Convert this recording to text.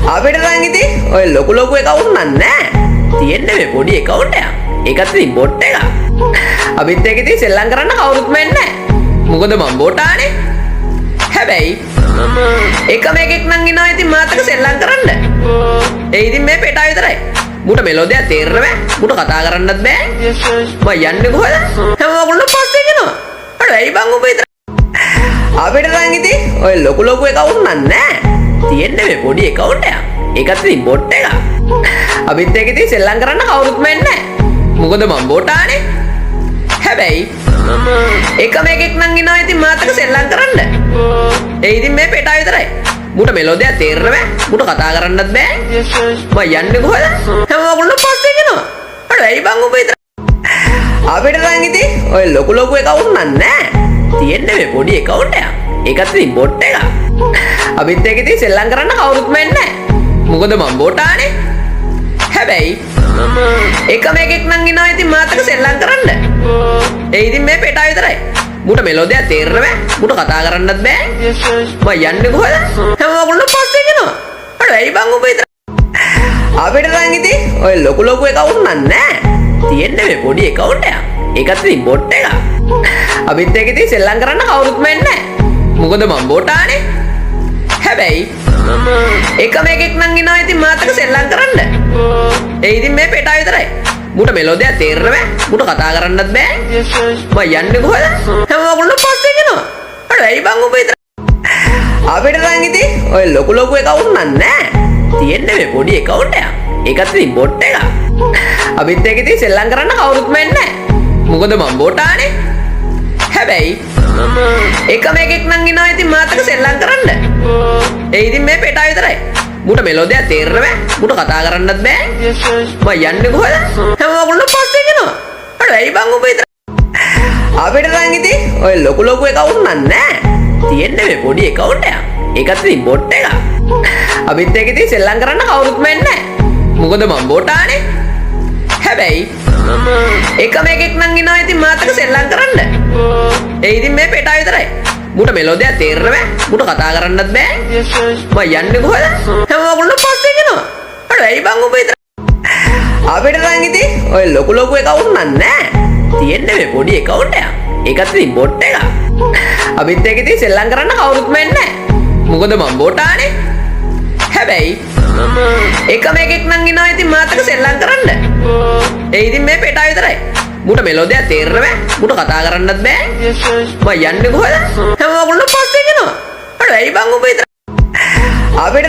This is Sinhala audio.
අපිට නම් ඉතින් ඔය ලොකු ලොකු එකවුන්ට් නම් නෑ. තියෙන්නේ මේ පොඩි එකවුන්ට් එකක්. ඒකත් ඉතින් බොට් එකක්. අපිත් එක්ක ඉතින් සෙල්ලම් කරන්න කවුරුත්ම එන්නේ නෑ. මොකද මං බොටානේ. හැබැයි එකම එකෙක් නම් ඉන්නවා ඉතින් මාත් එක්ක සෙල්ලම් කරන්න. ඒ ඉතින් මේ පෙටා විතරයි. මුට මෙලෝ දෙයක් තේරෙන්න බෑ. මුට කතා කරන්නත් බෑ. මං යන්නේ කොහෙද? හැම ඔයගොල්ලෝ පස්සේ එනවා. අර ඇයි බං ඔබ විතර. අපිට නම් ඉතින් ඔය ලොකු ලොකු එකවුන්ට් නම් නෑ. තියෙන්නේ මේ පොඩි එකවුන්ට් එකක්. ඒකත් ඉතින් බොට් එකක්. අපිත් එක්ක ඉතින් සෙල්ලම් කරන්න කවුරුත්ම එන්නේ නෑ. මොකද මං බොටානේ. හැබැයි එකම එකෙක් නම් ඉන්නවා ඉතින් මාත් එක්ක සෙල්ලම් කරන්න. ඒ ඉතින් මේ පෙටා විතරයි. මුට මෙලෝ දෙයක් තේරෙන්න බෑ. මුට කතා කරන්නත් බෑ. මං යන්නේ කොහෙද? හැම ඔයගොල්ලෝ පස්සේ එනවා. අර ඇයි බං ඔබ විතර. අපිට නම් ඉතින් ඔය ලොකු ලොකු එකවුන්ට් නම් නෑ. තියෙන්නේ මේ පොඩි එකවුන්ට් එකක්. ඒකත් ඉතින් බොට් එකක්. අපිත් එක්ක ඉතින් සෙල්ලම් කරන්න කවුරුත්ම එන්නේ නෑ. මොකද මං බොටානේ. හැබැයි එකම එකෙක් නම් ඉන්නවා ඉතින් මාත් එක්ක සෙල්ලම් කරන්න. ඒ ඉතින් මේ පෙටා විතරයි. මුට මෙලෝ දෙයක් තේරෙන්න බෑ. මුට කතා කරන්නත් බෑ. මං යන්නේ කොහෙද? හැම ඔයගොල්ලෝ පස්සේ එනවා. අර ඇයි බං ඔබ විතර. අපිට නම් ඉතින් ඔය ලොකු ලොකු එකවුන්ට් නම් නෑ. තියෙන්නේ මේ පොඩි එකවුන්ට් එකක්. ඒකත් ඉතින් බොට් එකක්. අපිත් එක්ක ඉතින් සෙල්ලම් කරන්න කවුරුත්ම එන්නේ නෑ. මොකද මං බොටානේ. හැබැයි එකම එකෙක් නම් ඉන්නවා ඉතින් මාත් එක්ක සෙල්ලම් කරන්න. ඒ ඉතින් මේ පෙටා විතරයි. මුට මෙලෝ දෙයක් තේරෙන්න බෑ. මුට කතා කරන්නත් බෑ. මං යන්නේ කොහෙද? හැම ඔයගොල්ලෝ පස්සේ එනවා. අර ඇයි බං ඔබ විතර. අපිට නම් ඉතින් ඔය ලොකු ලොකු එකවුන්ට් නම් නෑ. තියෙන්නේ මේ පොඩි එකවුන්ට් එකක්. ඒකත් ඉතින් බොට් එකක්. අපිත් එක්ක ඉතින් සෙල්ලම් කරන්න කවුරුත්ම එන්නේ නෑ. මොකද මං බොටානේ. හැබැයි එකම එකෙක් නම් ඉන්නවා ඉතින් මාත් එක්ක සෙල්ලම් කරන්න. ඒ ඉතින් මේ පෙටා විතරයි. මුට මෙලෝ දෙයක් තේරෙන්න බෑ. මුට කතා කරන්නත් බෑ. මං යන්නේ කොහෙද? හැම ඔයගොල්ලෝ පස්සේ එනවා. අර ඇයි බං ඔබ විතර. අපිට නම් ඉතින් ඔය ලොකු ලොකු එකවුන්ට් නම් නෑ. තියෙන්නේ මේ පොඩි එකවුන්ට් එකක්. ඒකත් ඉතින් බොට් එකක්. අපිත් එක්ක ඉතින් සෙල්ලම් කරන්න කවුරුත්ම එන්නේ නෑ. මොකද මං බොටානේ. හැබැයි එකම එකෙක් නම් ඉන්නවා ඉතින් මාත් එක්ක සෙල්ලම් කරන්න. ඒ ඉතින් මේ පෙටා විතරයි. මුට මෙලෝ දෙයක් තේරෙන්න බෑ. මුට කතා කරන්නත් බෑ. මං යන්නේ කොහෙද? හැම ඔයගොල්ලෝ පස්සේ එනවා. අර ඇයි බං ඔබ විතර. අපිට නම් ඉතින් ඔය ලොකු ලොකු එකවුන්ට් නම් නෑ. තියෙන්නේ මේ පොඩි එකවුන්ට් එකක්. ඒකත් ඉතින් බොට් එකක්. අපිත් එක්ක ඉතින් සෙල්ලම් කරන්න කවුරුත්ම එන්නේ නෑ. මොකද මං බොටානේ. හැබැයි එකම එකෙක් නම් ඉන්නවා ඉතින් මාත් එක්ක සෙල්ලම් කරන්න. ඒ ඉතින් මේ පෙටා විතරයි. මුට මෙලෝ දෙයක් තේරෙන්න බෑ. මුට කතා කරන්නත් බෑ. මං යන්නේ කොහෙද? හැම ඔයගොල්ලෝ පස්සේ එනවා. අර ඇයි බං ඔබ විතර. අපිට